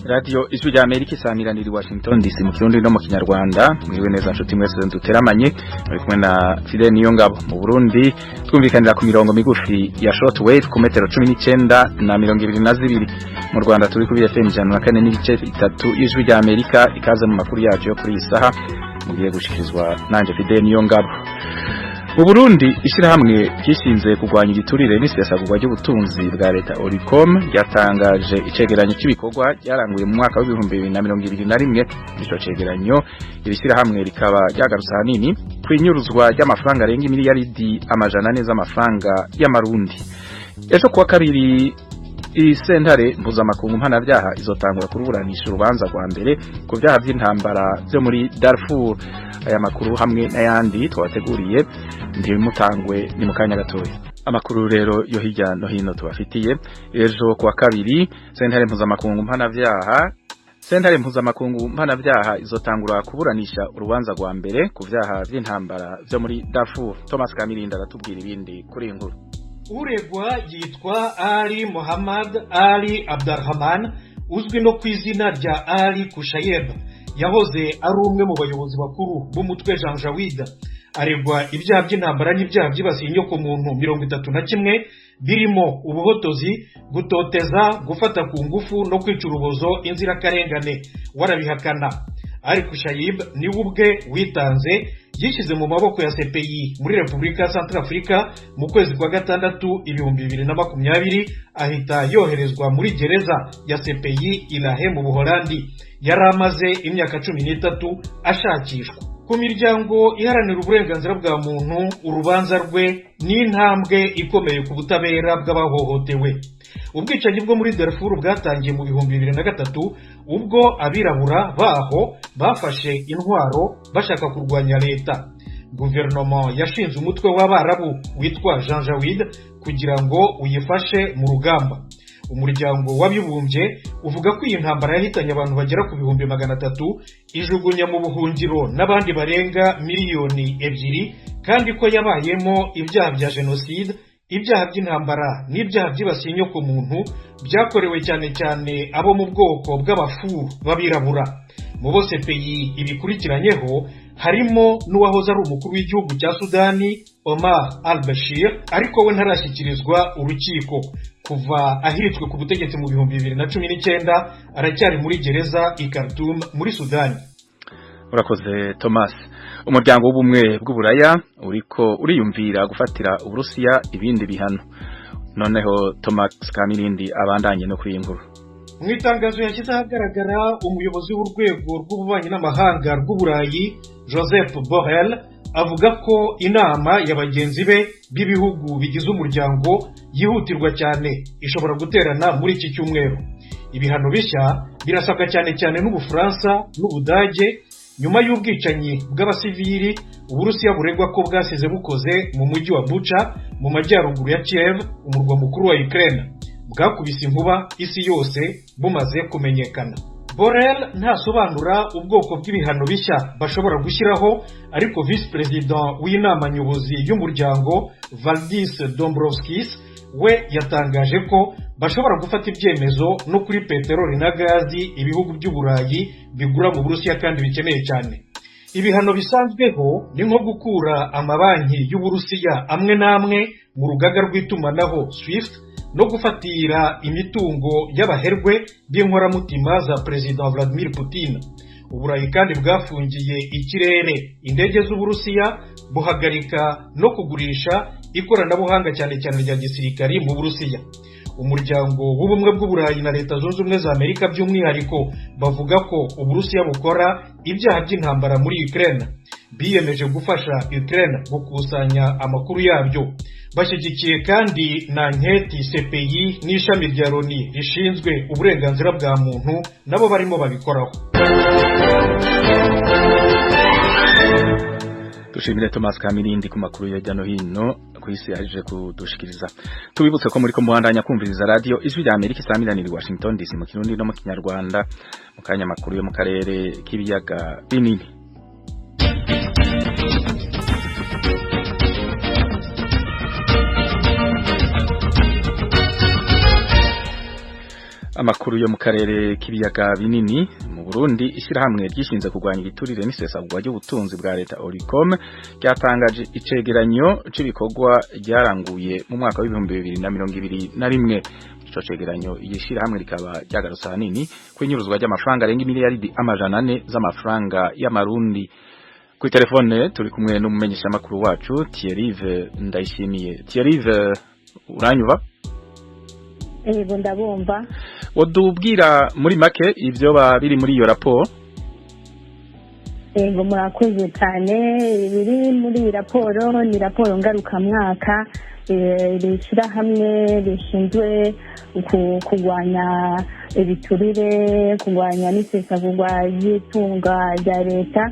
Radio Ijwi rya Amerika isamiranira i Washington DC mu Kirundi no mu Kinyarwanda. Mwiwe neza nshuti mwese duteramanye, muri kumwe na Fidel Niyongabo. Mu Burundi twumvikanira ku mirongo migufi ya shortwave ku metero 19 na 22. Mu Rwanda turi kuri FM 104.3 Ijwi rya Amerika. Ikaze mu makuru yacu yo kuri iyi saha mugiye gushikirizwa nanje Fidel Niyongabo. Mu Burundi ishirahamwe ryishinze kurwanya igiturire n'isesagurwa ry'ubutunzi bwa leta Oricom ryatangaje icegeranyo cy'ibikorwa ryaranguye mu mwaka w'ibihumbi 2021. Ico cegeranyo iri shirahamwe rikaba ryagarutse ahanini kwinyuruzwa ry'amafaranga arenga imiliyaridi 400 z'amafaranga y'amarundi. Ejo kuwa kabiri isentare mpuzamakungu mpanavyaha izotangura kuruburanisha urubanza rwa mbere ku vyaha vy'intambara vyo muri Darfur. Aya makuru hamwe n'ayandi twabateguriye ntimutangwe, ni mu kanya gatoya. Amakuru rero yo hirya no hino tubafitiye: ejo kuwa kabiri sentare mpuzamakungu mpanavyaha izotangura kuburanisha urubanza rwa mbere ku vyaha vy'intambara vyo muri Darfur. Thomas Kamirinda aratubwira ibindi kuri iyi nkuru. Uregwa yitwa Ali Muhammad Ali Abdurrahman, uzwi no ku izina rya Ali Kushayeb. Yahoze ari umwe mu bayobozi bakuru b'umutwe Janjaweed. Aregwa ibyaha by'intambara n'ibyaha byibasiye inyokomuntu 31, birimo ubuhotozi, gutoteza, gufata ku ngufu no kwica urubozo inzirakarengane. Warabihakana. Ali Kushayib niwe ubwe witanze, yishyize mu maboko ya CPI muri Repubulika ya Centrafrica mu kwezi kwa gatandatu 2020, ahita yoherezwa muri gereza ya CPI Ilahe mu Buholandi. Yari amaze imyaka 13 ashakishwa. Ku miryango iharanira uburenganzira bwa muntu, urubanza rwe ni intambwe ikomeye ku butabera bw'abahohotewe. Ubwicanyi bwo muri Darfur bwatangiye mu 2003, ubwo abirabura baho bafashe intwaro bashaka kurwanya leta. Guverinoma yashinze umutwe w'abarabu witwa Janjaweed kugira ngo uyifashe mu rugamba. Umuryango w'Abibumbye uvuga ko iyi ntambara yahitanye abantu bagera ku 300,000, ijugunya mu buhungiro n'abandi barenga miliyoni 2, kandi ko yabayemo ibyaha bya jenoside, ibyaha by'intambara n'ibyaha byibasiye inyokomuntu byakorewe cyane cyane abo mu bwoko bw'abafuru b'abirabura. Mu bo CPI ibikurikiranyeho harimo n'uwahoze ari umukuru w'igihugu cya Sudani, Omar al-Bashir, ariko we ntarashyikirizwa urukiko. Kuva ahiritswe ku butegetsi mu 2019, aracyari muri gereza i Khartoum muri Sudani. Urakoze Thomas. Umuryango w'Ubumwe bw'Uburaya uriko uriyumvira gufatira Uburusiya ibindi bihano. Noneho Thomas Kamirindi abandanye no kuri iyi nkuru. Mu itangazo yashyize ahagaragara, umuyobozi w'urwego rw'ububanyi n'amahanga rw'Uburayi, Joseph Borrell, avuga ko inama ya bagenzi be b'ibihugu bigize umuryango yihutirwa cyane, ishobora guterana muri iki cyumweru. Ibihano bishya birasabwa cyane cyane n'Ubufaransa n'Ubudage, nyuma y'ubwicanyi bw'abasivili Uburusiya buregwa ko bwasize bukoze mu mujyi wa Bucha mu majyaruguru ya Kiev, umurwa mukuru wa Ukraine, bwakubise inkuba isi yose bumaze kumenyekana. Borrell ntasobanura ubwoko bw'ibihano bishya bashobora gushyiraho, ariko visi perezida w'inama nyobozi y'umuryango, Valdis Dombrovskis, we yatangaje ko bashobora gufata ibyemezo no kuri peteroli na gazi ibihugu by'Uburayi bigura mu Burusiya kandi bikeneye cyane. Ibihano bisanzweho ni nko gukura amabanki y'Uburusiya amwe n'amwe mu rugaga rw'itumanaho SWIFT no gufatira imitungo y'abaherwe b'inkoramutima za Perezida Vladimir Putin. Uburayi kandi bwafungiye ikirere indege z'Uburusiya, buhagarika no kugurisha ikoranabuhanga, cyane cyane rya gisirikari, mu Burusiya. Umuryango w'Ubumwe bw'Uburayi na Leta Zunze Ubumwe za Amerika by'umwihariko bavuga ko Uburusiya bukora ibyaha by'intambara muri Ukraine. Biyemeje gufasha Ukraine gukusanya amakuru yabyo. Bashyigikiye kandi na anketi CPI n'ishami rya Loni rishinzwe uburenganzira bwa muntu nabo barimo babikoraho. Dushimire Thomas Kamirindi ku makuru ya no hino ku isi yaje kudushikiriza. Tubibutse ko muri ko muhandanya kumviriza Radio Ijwi rya Amerika isamiranira Washington DC mu Kirundi no mu Kinyarwanda. Mu kanya makuru yo mu karere k'ibiyaga binini. Amakuru yo mu karere k'ibiyaga binini. Mu Burundi, ishyirahamwe ryishinze kurwanya igiturire n'isesagurwa ry'ubutunzi bwa leta Oricom ryatangaje icegeranyo c'ibikorwa ryaranguye mu mwaka wa 2021. Ico cegeranyo, iri shyirahamwe rikaba ryagarutse ahanini ku inyuruzwa ry'amafaranga arenga miliyaridi 400 z'amafaranga y'amarundi. Kuri telefone turi kumwe n'umumenyeshamakuru wacu Thierry Ndayishimiye. Thierry, uranyuba? Yego, ndabumva. Wodubwira muri make ivyo biri muri iyo raporo? Yego, murakoze cyane. Ibiri muri iyi raporo ni raporo ngarukamwaka iri shyirahamwe rishinzwe kurwanya ibiturire, kurwanya n'isesagurwa ry'itunga rya leta.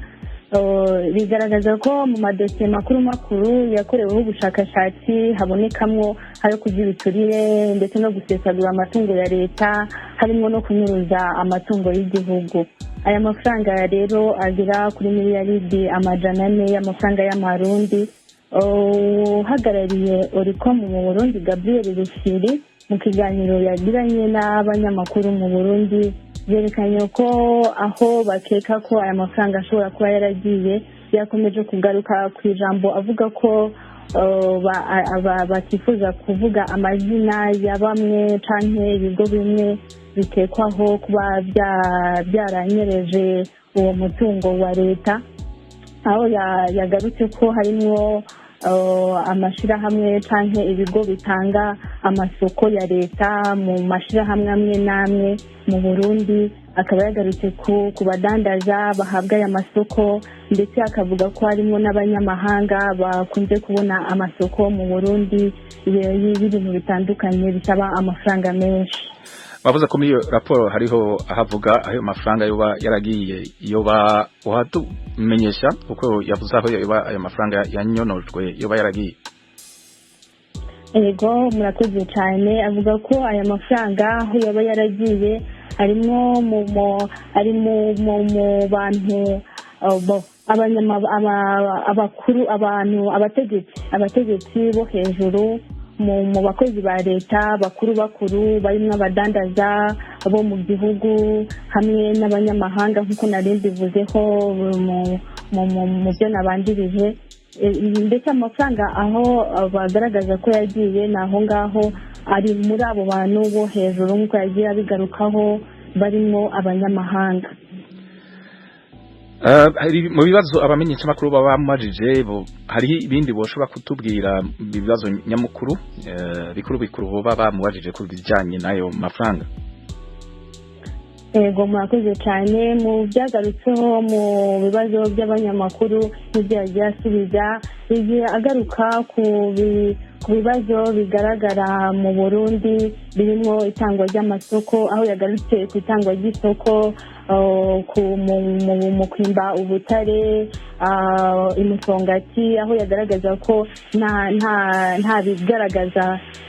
Bigaragaza ko mu madosiye makuru makuru yakoreweho ubushakashatsi habonekamwo ayo kurya ibiturire ndetse no gusesagura amatungo ya leta, harimo no kunyuruza amatungo y'igihugu. Aya mafaranga rero agera kuri miliyaridi 400 y'amafaranga y'amarundi. Uhagarariye Oricom mu Burundi, Gabriel Rufyiri, mu kiganiro yagiranye n'abanyamakuru mu Burundi, yerekanye ko aho bakeka ko aya mafaranga ashobora kuba yaragiye. Yakomeje kugaruka ku ijambo avuga ko batifuza kuvuga amazina ya bamwe canke ibigo bimwe bikekwaho kuba byaranyereje uwo mutungo wa leta, aho yagarutse ko harimwo amashirahamwe canke ibigo bitanga amasoko ya leta mu mashirahamwe amwe n'amwe mu Burundi. Akaba yagarutse ku badandaza bahabwa aya masoko, ndetse akavuga ko harimo n'abanyamahanga bakunze kubona amasoko mu Burundi y'ibintu bitandukanye bisaba amafaranga menshi. Bavuze ko muri iyo raporo hariho ahavuga ayo mafaranga yoba yaragiye. Yoba uhatumenyesha uko yavuze aho yoba ayo mafaranga yanyonojwe yoba yaragiye? Ego, murakoze cyane. Avuga ko aya mafaranga aho yaba yaragiye harimo ari mu bantu abakuru, abantu abategetsi bo hejuru mu bakozi ba leta bakuru bakuru, barimo abadandaza bo mu gihugu hamwe n'abanyamahanga, nk'uko nari mbivuzeho mu byo nabanjirije. Ndetse amafaranga aho bagaragaza ko yagiye ni aho ngaho, ari muri abo bantu bo hejuru, nk'uko yagiye abigarukaho, barimo abanyamahanga. Mu bibazo abamenyeshamakuru baba bamubajije, hariho ibindi boshobora kutubwira, ibibazo nyamukuru bikuru bikuru baba bamubajije ku bijyanye n'ayo mafaranga? Ego, murakoze cyane. Mu byagarutseho mu bibazo by'abanyamakuru n'ibyo yagiye asubiza, yagiye agaruka ku bibazo bigaragara mu Burundi birimo itangwa ry'amasoko, aho yagarutse ku itangwa ry'isoko mu kwimba ubutare imusongati, aho yagaragaza ko nta bigaragaza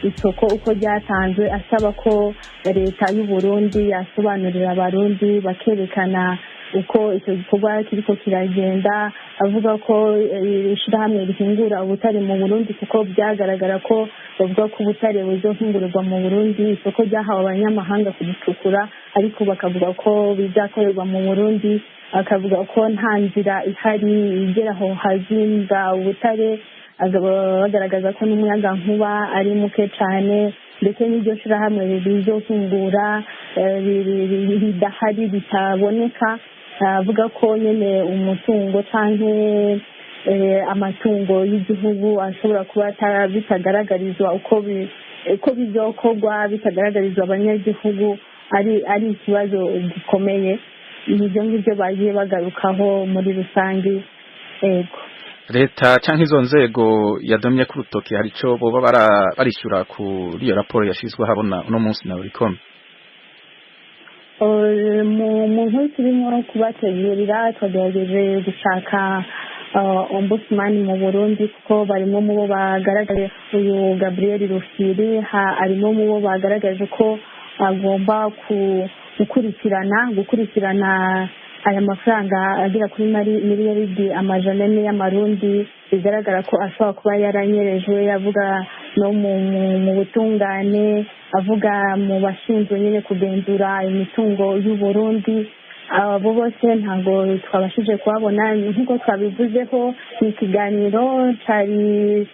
isoko uko ryatanzwe, asaba ko leta y'u Burundi yasobanurira abarundi bakerekana uko icyo gikorwa kiriko kiragenda, avuga ko ishyirahamwe rihingura ubutare mu Burundi, kuko byagaragara ko bavuga ko ubutare buzohingurirwa mu Burundi, isoko ryahawe abanyamahanga kubucukura, ariko bakavuga ko bizakorerwa mu Burundi. Akavuga ko nta nzira ihari igera aho hazinga ubutare, bagaragaza ko n'umuyagankuba ari muke cyane, ndetse n'iryo shyirahamwe rizohingura ridahari, ritaboneka. Avuga ko nyine umutungo cyangwa amatungo y'igihugu ashobora kuba bitagaragarizwa uko bizokorwa, bitagaragarizwa abanyagihugu, ari ikibazo gikomeye. Ibyo ngibyo bagiye bagarukaho muri rusange, yego. Leta canke izo nzego yadomye ku rutoki, hari ico boba barishyura kuri iyo raporo yashizwe habona uno munsi na Oricom? Mu nkuru turimo kubategurira, twagerageje gushaka ombudsman mu Burundi, kuko barimo mu bo bagaragaje. Uyu Gabriel Rufyiri arimo mu bo bagaragaje ko agomba gukurikirana aya mafaranga agera kuri miliyaridi 400 y'amarundi bigaragara ko ashobora kuba yaranyerejwe. Yavuga no mu butungane, avuga mu bashinzwe nyine kugenzura imitungo y'u Burundi. Abo bose ntabwo twabashije kubabona. Nk'uko twabivuzeho, ni ikiganiro cyari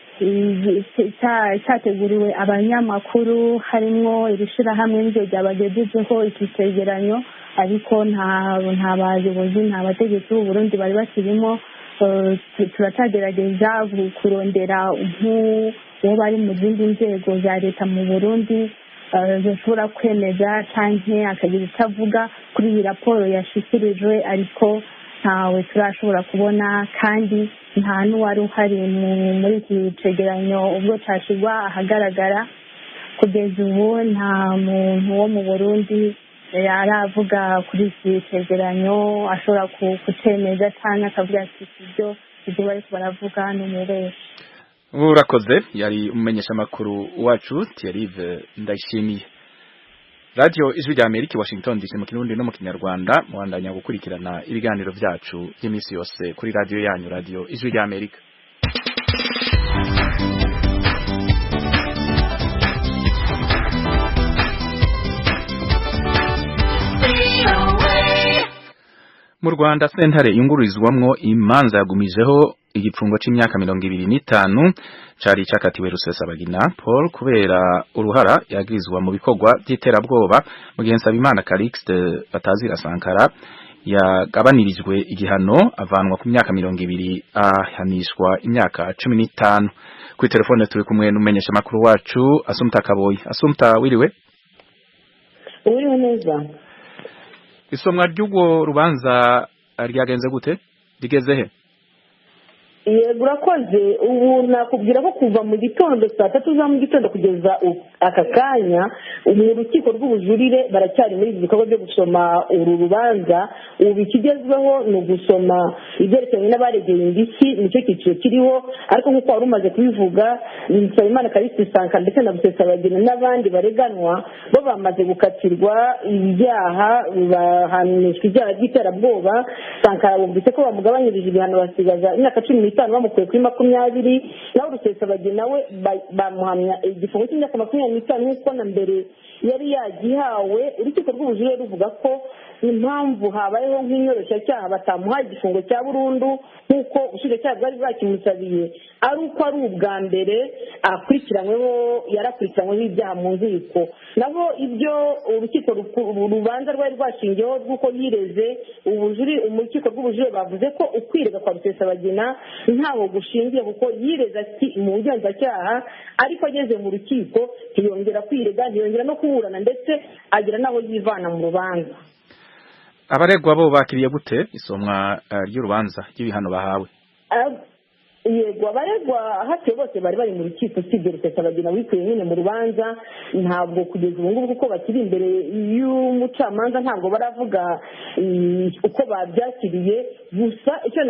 cyateguriwe abanyamakuru, harimo iri shyirahamwe niryo ryabagejejeho iki cyegeranyo, ariko nta bayobozi, nta bategetsi b'u Burundi bari bakirimo. Turacyagerageza kurondera nk'uwo bari mu zindi nzego za leta mu Burundi zishobora kwemeza cyangwa akagira icyo avuga kuri iyi raporo yashyikirijwe, ariko ntawe turashobora kubona, kandi nta n'uwari uhari muri iki cegeranyo ubwo cyashyirwa ahagaragara. Kugeza ubu nta muntu wo mu Burundi aravuga kuri iki cegeranyo ashobora kucemeza cyangwa akavuga ati ibyo ibyo bari baravuga ni umubeshi. Urakoze, yari umumenyeshamakuru wacu Thierry Ndayishimiye. Radio Ijwi rya Amerika, Washington DC, mu Kirundi no mu Kinyarwanda. Muhandanya gukurikirana ibiganiro byacu by'iminsi yose kuri radio yanyu, Radio Ijwi rya Amerika. Mu Rwanda, sentare yungururizwamwo imanza yagumijeho igipfungo c'imyaka 25 cari cakatiwe Rusesabagina Paul kubera uruhara yagirizwa mu bikorwa by'iterabwoba, mu gihe Nsabimana Calixte batazira Sankara yagabanirijwe igihano, avanwa ku myaka 20 ahanishwa imyaka 15. Kuri telefone turi kumwe n'umumenyesha makuru wacu Asumta Kaboyi. Asumta, wiriwe? Wiriwe neza. Isomwa ry'urwo rubanza ryagenze gute, rigeze he? Yego, urakoze. Ubu nakubwira ko kuva mu gitondo saa 3 za mu gitondo kugeza aka kanya mu rukiko rw'ubujurire baracyari muri ibi bikorwa byo gusoma uru rubanza. Ubu ikigezweho ni ugusoma ibyerekeranye n'abaregeye indishyi, nicyo cyiciro kiriho. Ariko nk'uko wari umaze kubivuga, Nsabimana Calixte Sankara ndetse na Rusesabagina n'abandi bareganwa bo bamaze gukatirwa ibyaha, bahanishwa ibyaha by'iterabwoba. Sankara bumvise ko bamugabanyirije ibihano, basigaza imyaka 15 bamukuye kuri 20, naho Rusesabagina we bamuhamya igifungo cy'imyaka 25 nk'uko na mbere yari yagihawe. Urukiko rw'ubujurire ruvuga ko impamvu habayeho nk'inyoroshyacyaha batamuhaye igifungo cya burundu nk'uko ubushinjacyaha bwari bwakimusabiye, ari uko ari ubwa mbere akurikiranyweho, yarakurikiranyweho ibyaha mu nkiko. Naho ibyo urukiko rubanza rwari rwashingiyeho rw'uko yireze, urukiko rw'ubujurire bavuze ko ukwirega kwa Rusesabagina ntaho gushingiye, kuko yireze mu bugenzacyaha, ariko ageze mu rukiko ntiyongera kwirega, ntiyongera no kuburana, ndetse agera n'aho yivana mu rubanza. Abaregwa bo bakiriye gute isomwa ry'urubanza ry'ibihano bahawe? Yego, abaregwa hafi bose bari bari mu rukiko usibye Rusesabagina wikuye nyine mu rubanza. Ntabwo kugeza ubu ngubu, kuko bakiri imbere y'umucamanza, ntabwo baravuga uko babyakiriye. Gusa icyo